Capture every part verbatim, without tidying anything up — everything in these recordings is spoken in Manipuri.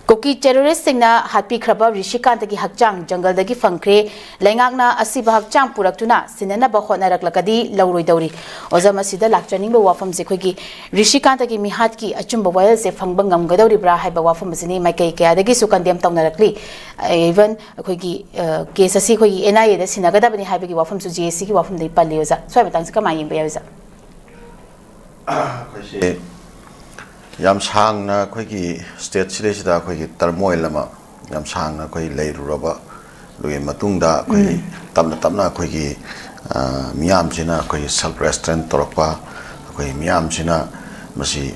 ꯀꯨꯀꯤ ꯇꯦꯔꯣꯔꯤꯁꯁꯤꯡꯅ ꯍꯥꯠꯄꯤꯈ꯭ꯔꯕ ꯔꯤꯁꯤꯀꯥꯟꯇꯒꯤ ꯍꯛꯆꯥꯡ ꯖꯪꯒꯜꯗꯒꯤ ꯐꯪꯈ꯭ꯔꯦ꯫ ꯂꯩꯉꯥꯛꯅ ꯑꯁꯤꯕ ꯍꯛꯆꯥꯡ ꯄꯨꯔꯛꯇꯨꯅ ꯁꯤꯟꯅꯅꯕ ꯍꯣꯠꯅꯔꯛꯂꯒꯗꯤ ꯂꯧꯔꯣꯏꯗꯧꯔꯤ꯫ ꯑꯣꯖꯥ, ꯃꯁꯤꯗ ꯂꯥꯛꯆꯅꯤꯡꯕ ꯋꯥꯐꯝꯁꯦ ꯑꯩꯈꯣꯏꯒꯤ ꯔꯤꯁꯤꯀꯥꯟꯇꯒꯤ ꯃꯤꯍꯥꯠꯀꯤ ꯑꯆꯨꯝꯕ ꯋꯥꯌꯦꯜꯁꯦ ꯐꯪꯕ ꯉꯝꯒꯗꯧꯔꯤꯕ꯭ꯔꯥ ꯍꯥꯏꯕ ꯋꯥꯐꯝ ꯑꯁꯤꯅꯤ꯫ ꯃꯥꯏꯀꯩ ꯀꯌꯥꯗꯒꯤꯁꯨ ꯀꯟꯗꯦꯝ ꯇꯧꯅꯔꯛꯂꯤ꯫ Even ꯑꯩꯈꯣꯏꯒꯤ, ꯑ, ꯀꯦꯁ ꯑꯁꯤ ꯑꯩꯈꯣꯏꯒꯤ ꯑꯦꯟ ꯑꯥꯏ ꯑꯦꯗ ꯁꯤꯟꯅꯒꯗꯕꯅꯤ ꯍꯥꯏꯕꯒꯤ ꯋꯥꯐꯝꯁꯨ ꯖꯦ ꯑꯦ ꯁꯤꯒꯤ ꯋꯥꯐꯝꯗꯒꯤ ꯄꯜꯂꯤ꯫ ꯑꯣꯖꯥ, ꯁ꯭ꯋꯥꯏ ꯃꯇꯥꯡꯁꯤ ꯀꯃꯥꯏꯅ ꯌꯦꯡꯕ ꯌꯥꯏ, ꯑꯣꯖꯥ? ꯑꯩꯈꯣꯏꯁꯦ ꯌꯥꯝ ꯁꯥꯡꯅ ꯑꯩꯈꯣꯏꯒꯤ ꯁ꯭ꯇꯦꯠꯁꯤꯗꯩꯁꯤꯗ ꯑꯩꯈꯣꯏꯒꯤ ꯇꯔꯃꯣꯏꯜ ꯑꯃ ꯌꯥꯝ ꯁꯥꯡꯅ ꯑꯩꯈꯣꯏ ꯂꯩꯔꯨꯔꯕ, ꯑꯗꯨꯒꯤ ꯃꯇꯨꯡꯗ ꯑꯩꯈꯣꯏ ꯇꯞꯅ ꯇꯞꯅ ꯑꯩꯈꯣꯏꯒꯤ, ꯑ, ꯃꯤꯌꯥꯝꯁꯤꯅ ꯑꯩꯈꯣꯏꯒꯤ ꯁꯦꯜꯐ ꯔꯦꯁꯇ꯭ꯔꯦꯟ ꯇꯧꯔꯛꯄ, ꯑꯩꯈꯣꯏ ꯃꯤꯌꯥꯝꯁꯤꯅ ꯃꯁꯤ,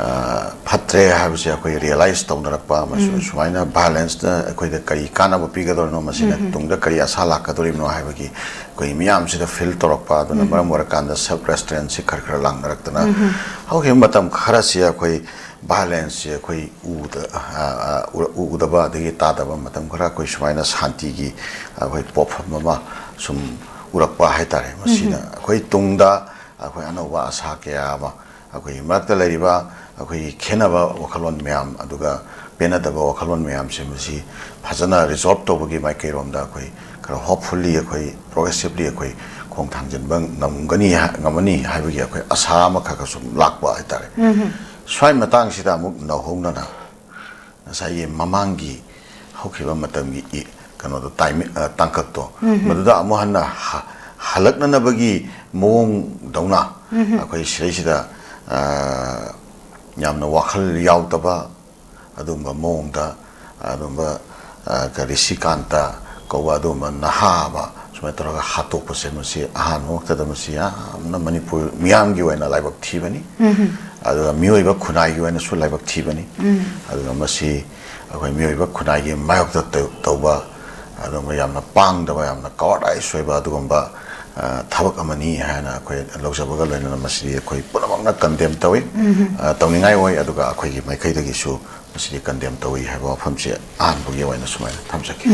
ꯑ, ꯐꯠꯇ꯭ꯔꯦ ꯍꯥꯏꯕꯁꯦ ꯑꯩꯈꯣꯏ ꯔꯤꯌꯦꯂꯥꯏꯁ ꯇꯧꯅꯔꯛꯄ ꯑꯃꯁꯨꯡ ꯁꯨꯃꯥꯏꯅ ꯚꯥꯏꯑꯣꯂꯦꯟꯁꯅ ꯑꯩꯈꯣꯏꯗ ꯀꯔꯤ ꯀꯥꯟꯅꯕ ꯄꯤꯒꯗꯧꯔꯤꯅꯣ, ꯃꯁꯤꯅ ꯇꯨꯡꯗ ꯀꯔꯤ ꯑꯁꯥ ꯂꯥꯛꯀꯗꯧꯔꯤꯕꯅꯣ ꯍꯥꯏꯕꯒꯤ ꯑꯩꯈꯣꯏ ꯃꯤꯌꯥꯝꯁꯤꯗ ꯐꯤꯜ ꯇꯧꯔꯛꯄ꯫ ꯑꯗꯨꯅ ꯃꯔꯝ ꯑꯣꯏꯔꯀꯥꯟꯗ ꯁꯦꯜꯐ ꯔꯦꯁꯇ꯭ꯔꯦꯟꯁꯤ ꯈꯔ ꯈꯔ ꯂꯥꯡꯅꯔꯛꯇꯅ ꯍꯧꯈꯤꯕ ꯃꯇꯝ ꯈꯔꯁꯤ ꯑꯩꯈꯣꯏ ꯚꯥꯏꯑꯣꯂꯦꯟꯁꯁꯤ ꯑꯩꯈꯣꯏ ꯎꯗ, ꯑ, ꯑ, ꯎ-, ꯎꯗꯕ ꯑꯗꯒꯤ ꯇꯥꯗꯕ ꯃꯇꯝ ꯈꯔ ꯑꯩꯈꯣꯏ ꯁꯨꯃꯥꯏꯅ ꯁꯥꯟꯇꯤꯒꯤ ꯑꯩꯈꯣꯏ ꯄꯣꯠꯐꯝ ꯑꯃ ꯁꯨꯝ ꯎꯔꯛꯄ ꯍꯥꯏꯇꯥꯔꯦ꯫ ꯃꯁꯤꯅ ꯑꯩꯈꯣꯏ ꯇꯨꯡꯗ ꯑꯩꯈꯣꯏ ꯑꯅꯧꯕ ꯑꯁꯥ ꯀꯌꯥ ꯑꯃ, ꯑꯩꯈꯣꯏꯒꯤ ꯃꯔꯛꯇ ꯂꯩꯔꯤꯕ ꯑꯩꯈꯣꯏꯒꯤ ꯈꯦꯠꯅꯕ ꯋꯥꯈꯜꯂꯣꯟ ꯃꯌꯥꯝ, ꯑꯗꯨꯒ ꯄꯦꯟꯅꯗꯕ ꯋꯥꯈꯜꯂꯣꯟ ꯃꯌꯥꯝꯁꯦ ꯃꯁꯤ ꯐꯖꯅ ꯔꯤꯖꯣꯜꯕ ꯇꯧꯕꯒꯤ ꯃꯥꯏꯀꯩꯔꯣꯝꯗ ꯑꯩꯈꯣꯏ ꯈꯔ ꯍꯣꯞꯐꯨꯜꯂꯤ, ꯑꯩꯈꯣꯏ ꯄ꯭ꯔꯣꯒ꯭ꯔꯦꯁꯤꯚꯂꯤ ꯑꯩꯈꯣꯏ ꯈꯣꯡ ꯊꯥꯡꯖꯤꯟꯕ ꯉꯝꯒꯅꯤ ꯍꯥꯏ-, ꯉꯝꯃꯅꯤ ꯍꯥꯏꯕꯒꯤ ꯑꯩꯈꯣꯏ ꯑꯁꯥ ꯑꯃꯈꯛ ꯁꯨꯝ ꯂꯥꯛꯄ ꯍꯥꯏꯇꯥꯔꯦ꯫ ꯁ꯭ꯋꯥꯏ ꯃꯇꯥꯡꯁꯤꯗ ꯑꯃꯨꯛ ꯅꯧꯍꯧꯅꯅ ꯉꯁꯥꯏꯒꯤ ꯃꯃꯥꯡꯒꯤ ꯍꯧꯈꯤꯕ ꯃꯇꯝꯒꯤ ꯏ-, ꯀꯩꯅꯣꯗꯣ, ꯇꯥꯏꯃꯤꯡ, ꯑ, ꯇꯥꯡꯀꯛꯇꯣ, ꯃꯗꯨꯗ ꯑꯃꯨꯛ ꯍꯟꯅ ꯍ-, ꯍꯜꯂꯛꯅꯅꯕꯒꯤ ꯃꯑꯣꯡꯗꯧꯅ ꯑꯩꯈꯣꯏ ꯁꯤꯗꯩꯁꯤꯗ, ꯑ, ꯌꯥꯝꯅ ꯋꯥꯈꯜ ꯌꯥꯎꯗꯕ ꯑꯗꯨꯒꯨꯝꯕ ꯃꯑꯣꯡꯗ, ꯑꯗꯨꯒꯨꯝꯕ, ꯑ, ꯀꯔꯤ, ꯔꯤꯁꯤꯀꯥꯟꯇ ꯀꯧꯕ ꯑꯗꯨꯒꯨꯝꯕ ꯅꯍꯥ ꯑꯃ ꯁꯨꯃꯥꯏꯅ ꯇꯧꯔꯒ ꯍꯥꯠꯇꯣꯛꯄꯁꯦ, ꯃꯁꯤ ꯑꯍꯥꯟꯕꯃꯛꯇꯗ ꯃꯁꯤ ꯌꯥꯝꯅ ꯃꯅꯤꯄꯨꯔ ꯃꯤꯌꯥꯝꯒꯤ ꯑꯣꯏꯅ ꯂꯥꯏꯕꯛ ꯊꯤꯕꯅꯤ꯫ ꯑꯗꯨꯒ ꯃꯤꯑꯣꯏꯕ ꯈꯨꯟꯅꯥꯏꯒꯤ ꯑꯣꯏꯅꯁꯨ ꯂꯥꯏꯕꯛ ꯊꯤꯕꯅꯤ꯫ ꯑꯗꯨꯒ ꯃꯁꯤ ꯑꯩꯈꯣꯏ ꯃꯤꯑꯣꯏꯕ ꯈꯨꯟꯅꯥꯏꯒꯤ ꯃꯥꯌꯣꯛꯇ ꯇꯧ-, ꯇꯧꯕ ꯑꯗꯨꯒꯨꯝꯕ ꯌꯥꯝꯅ ꯄꯥꯡꯗꯕ, ꯌꯥꯝꯅ ꯀꯋꯥꯔꯗꯥꯏꯁ ꯑꯣꯏꯕ ꯑꯗꯨꯒꯨꯝꯕ, ꯑ, ꯊꯕꯛ ꯑꯃꯅꯤ ꯍꯥꯏꯅ ꯑꯩꯈꯣꯏ ꯂꯧꯖꯕꯒ ꯂꯣꯏꯅꯅ ꯃꯁꯤꯗꯤ ꯑꯩꯈꯣꯏ ꯄꯨꯝꯅꯃꯛꯅ ꯀꯟꯗꯦꯝ ꯇꯧꯏ, ꯑ, ꯇꯧꯅꯤꯡꯉꯥꯏ ꯑꯣꯏ꯫ ꯑꯗꯨꯒ ꯑꯩꯈꯣꯏꯒꯤ ꯃꯥꯏꯀꯩꯗꯒꯤꯁꯨ ꯃꯁꯤꯗꯤ ꯀꯟꯗꯦꯝ ꯇꯧꯏ ꯍꯥꯏꯕ ꯋꯥꯐꯝꯁꯤ ꯑꯍꯥꯟꯕꯒꯤ ꯑꯣꯏꯅ ꯁꯨꯃꯥꯏꯅ ꯊꯝꯖꯒꯦ꯫